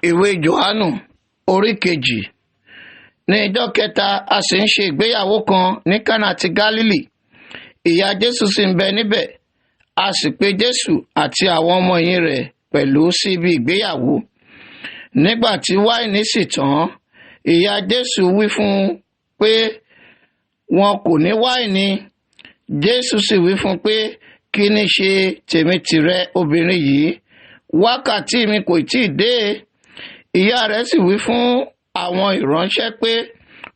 Ìwé Jòhánù orí 2. Ní ijọ́ kẹta, a sì ń ṣe ìgbéyàwó kan ní Kánà ti Gálílì. Ìyá Jésù sì ń bẹ níbẹ̀. A sì pe Jésù àti àwọn ọmọ ẹ̀yìn rẹ̀ pẹ̀lú sí ibi ìgbéyàwó. Nígbà tí wáìnì sì tán, ìyá Jésù wí fún un pé wọn kò ní wáìnì. Jésù sì wí fún un pé, kí ni ṣe tèmi tìrẹ, obìnrin yìí? Wákàtí mi kò tíì dé. Ìyá rẹ̀ sì wí fún àwọn ìránṣẹ́ pé,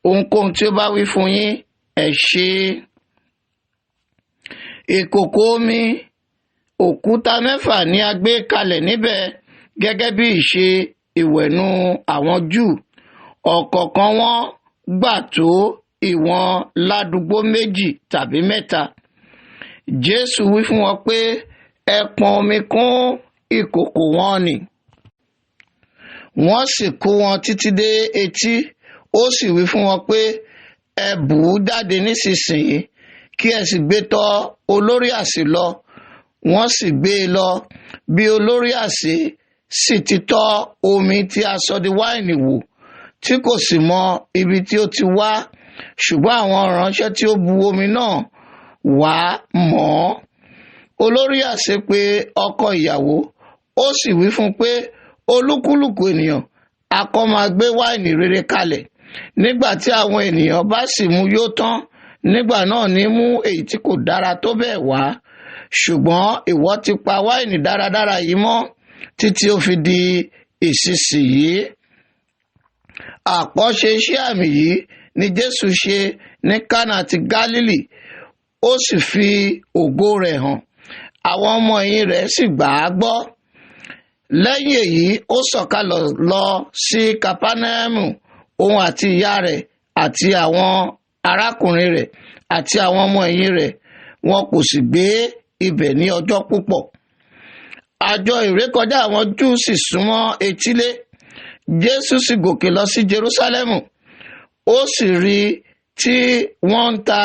ohunkóhun tí ó bá wí fún yín, ẹ ṣe é. Ìkòkò omi òkúta 6 ni a gbé kalẹ̀ níbẹ̀ gẹ́gẹ́ bí ìṣe ìwẹ̀nù àwọn Júù. Ọ̀kọ̀ọ̀kan wọn gbà tó ìwọ̀n ládùúgbò 2 tàbí 3. Jésù wí fún wọn pé, ẹ pọn omi kún ìkòkò wọn nì. Wọ́n sì kó wọn títí dé etí. Ó sì wí fún wọn pé, ẹ bù ú jáde nísinsìnyí, kí ẹ sì gbé tọ̀ olórí àsè lọ. Wọ́n sì gbé e lọ. Bí olórí àsè sì ti tọ́ omi tí a sọ di wáìnì wò, tí kò sì mọ ibi tí ó ti wá, ṣùgbọ́n àwọn ìránṣẹ́ tí ó bu omi náà wá mọ̀ ọ́. Olórí àsè pé ọkọ ìyàwó, ó sì wí fún un pé, olúkúlùkù ènìyàn a kọ́ máa gbé wáìnì rere kalẹ̀. Nígbà tí àwọn ènìyàn bá sì mu yó tán, nígbà náà ní mú èyí tí kò dára tó bẹ́ẹ̀ wá. Ṣùgbọ́n ìwọ ti pa wáìnì dáradára yìí mọ́ títí ó fi di ìsinsìnyí. Àkọ́ṣe iṣẹ́ àmì yìí ni Jésù ṣe ní Kánà ti Gálílì, ó sì fi ògo rẹ̀ hàn. Àwọn ọmọ ẹ̀yìn rẹ̀ sì gbà á gbọ́. Lẹ́yìn èyí, ó sọ̀kalẹ̀ lọ sí Kapánẹ́mù, òun àti ìyá rẹ̀ àti àwọn arákùnrin rẹ̀ àti àwọn ọmọ ẹ̀yìn rẹ̀. Wọn kò sì gbé ibẹ̀ ní ọjọ́ púpọ̀. Àjọ ìrékọjá àwọn Júù sì súnmọ́ etílé. Jésù sì gòkè lọ sí Jerúsálẹ́mù. Ó sì rí tí wọ́n ń ta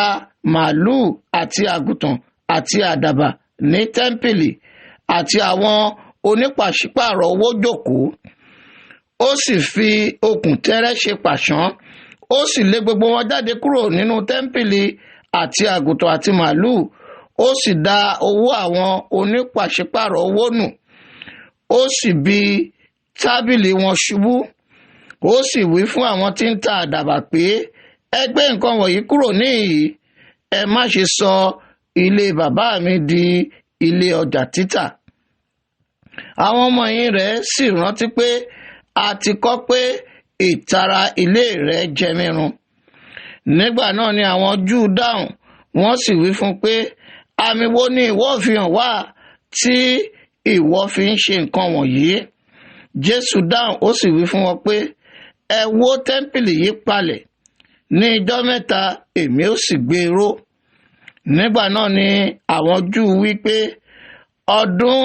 màlúù àti àgùntàn àti àdàbà ní tẹ́ḿpìlì, àti àwọn onípàṣípàrọ̀ owó jókòó. Ó sì fi okùn tẹ́rẹ́ ṣe pàṣán. Ó sì lé gbogbo wọn jáde kúrò nínú tẹ́ḿpìlì, àti àgùntàn àti màlúù. Ó sì da owó àwọn onípàṣípàrọ̀ owó nù. Ó sì bi tábìlì wọn ṣubú. Ó sì wí fún àwọn tí ń ta àdàbà pé, ẹ gbé nǹkan wọ̀nyí kúrò níhìn-ín, ẹ má ṣe sọ ilé bàbá mi di ilé ọjà títà. Àwọn ọmọ ẹ̀yìn rẹ̀ sì rántí pé a ti kọ́ pé ìtara ilé rẹ̀ jẹ mí run. Nígbà náà ni àwọn Júù dáhùn, wọ́n sì wí fún pé, àmì wo ni ìwọ fi hàn wá tí ìwọ fi ń ṣe nǹkan wọ̀nyí? Jésù dáhùn, ó sì wí fún wọn pé, ẹ wó tẹ́ḿpìlì yìí palẹ̀, ní ijọ́ mẹ́ta èmi ó sì gbé e ró. Nígbà náà ni àwọn Júù wí pé, ọdún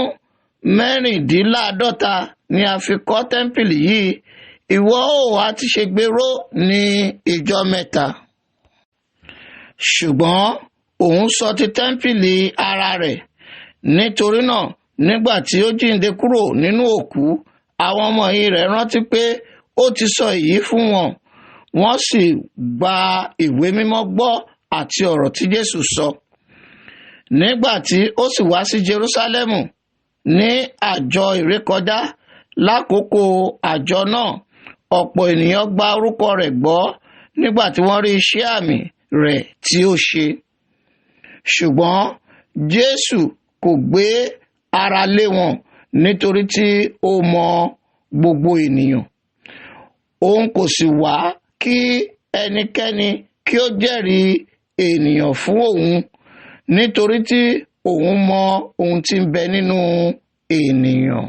54 ni a fi kọ́ tẹ́ḿpìlì yìí, ìwọ ó wá ti ṣe gbé ró ní ijọ́ mẹ́ta. Ṣùgbọ́n òun sọ ti tẹ́ḿpìlì ara rẹ̀. Nítorí náà, nígbà tí ó jíǹde kúrò nínú òkú, àwọn ọmọ ẹ̀yìn rẹ̀ rántí pé ó ti sọ èyí fún wọn. Wọ́n sì gba ìwé mímọ́ gbọ́ àti ọ̀rọ̀ tí Jésù sọ. Nígbà tí ó sì wá sí Jerúsálẹ́mù ní àjọ ìrékọjá, lákòókò àjọ náà, ọ̀pọ̀ ènìyàn gba orúkọ rẹ̀ gbọ́ nígbà tí wọ́n rí iṣẹ́ àmì rẹ̀ tí ó ṣe. Ṣùgbọ́n Jésù kò gbé ara lé wọn, nítorí tí ó mọ gbogbo ènìyàn. Òun kò sì wá kí ẹnikẹ́ni kí ó jẹ́rìí ènìyàn fún òun, nítorí tí òun mọ ohun tí ń bẹ nínú ènìyàn.